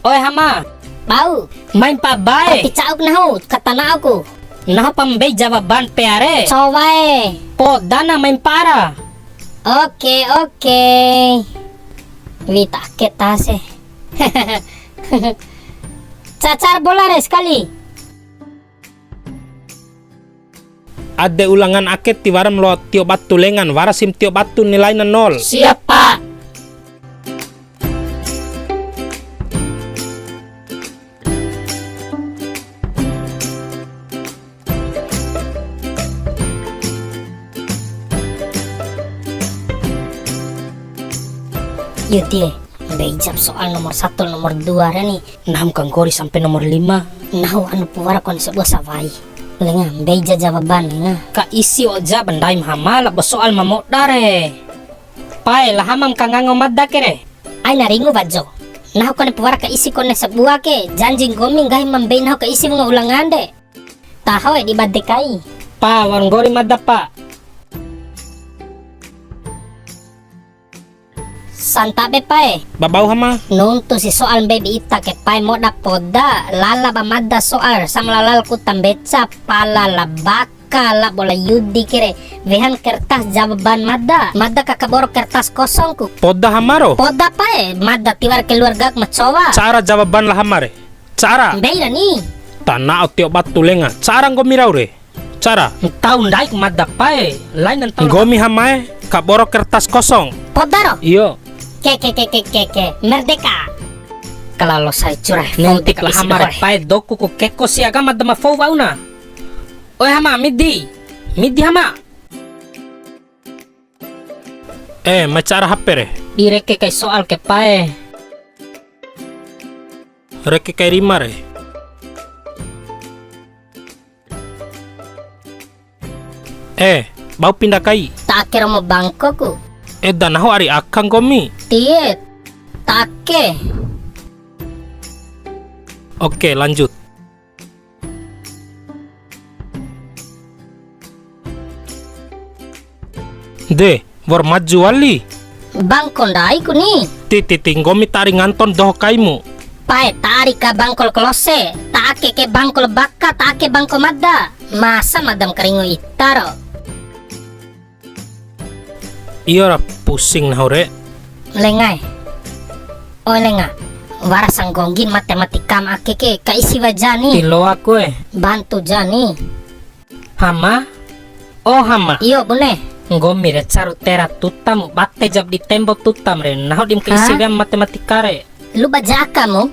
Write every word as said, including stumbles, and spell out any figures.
Oe Hama. Bau. Mai mpa bae. Tapi ca'uk nahu, katana'oku. Nahu pa mbei jawaban pea re. Cowa e. Podana mai mpa ra. Oke, oke. Wita ke tase. Cacar bola re sekali. Ade ulangan ake tiwara ma loa tio batu lengan, wara si ma tio batu nilaina nol. Siap, Pak. Iyo tie, mbei jap soal nomor satu, nomor dua re ni. Nahu ma kanggori sampe nomor lima. Nahu anu pu wara kone sabua sawai. Lenga, mbei ja jawaban, lenga. Ka isi oja ba ndaim Hama labo soal ma moda re. Pae, la Hama ma kangango mada ke re. Aina ringu wajo. Nahu kone pu wara ka isi kone sabua ke, janji nggomi nggahi ma mbei nahu ka isi wunga ulangan de. Taho e di bade kai. Pa, wa'ur nggori mada, Pa. Santabe pae. Ba bau Hama. Nuntu si soal mbei ba ita ke pae, moda poda, lala ba mada soal, sama lalal kuta mbeca, pala la baka, labo la Yudi ke re. Wehan kertas jawaban mada. Mada ka kaboro kertas kosong ku. Poda Hama ro. Poda pae, mada tiwara keluarga ku ma cowa. Cara jawaban la Hama re. Cara. Mbei ra ni. Tana'o tio batu lenga. Cara nggomi rau re. Cara. Ntau ndai ku mada pae, lain ntau. Nggomi Hama e, kaboro kertas kosong. Poda ro? Iyo. Ke, ke, ke, ke, ke, ke. Merdeka. Kalalo sai cura. Nuntik la Hama re pae, doku ku keko si aga mada ma fou wauna. Oe Hama, midi. Midi Hama. Eh, ma cara H P re. Di reke kai soal ke pae. Reke kai rima re. Eh, bau pinda kai. Ta ake romo bangko ku. Eda nahu ari aka nggomi. Tie, ta ake. Oke, lanjut. De, wa'ur maju wali. Bangko ndai ku ni. Ti, ti, ti, nggomi ta ari nganton doho kaimu. Pae ta ari ka bangko la Klose, ta ake ke bangko la Baka, ta ake bangko mada. Masa mada ma karingu ita ro. Iyo ra, pusing nahu re. Lenga e. Oe lenga, wara sanggonggi matematika ma ake ke, ka isi wa ja ni. Ti loa ku e. Bantu ja ni. Hama? O Hama. Iyo, bune. Nggomi re caru tera tutamu, bate jap di tembo tutam re, nahu di ma ka isi. Hah? Wea matematika re. Lu ba ja akamu,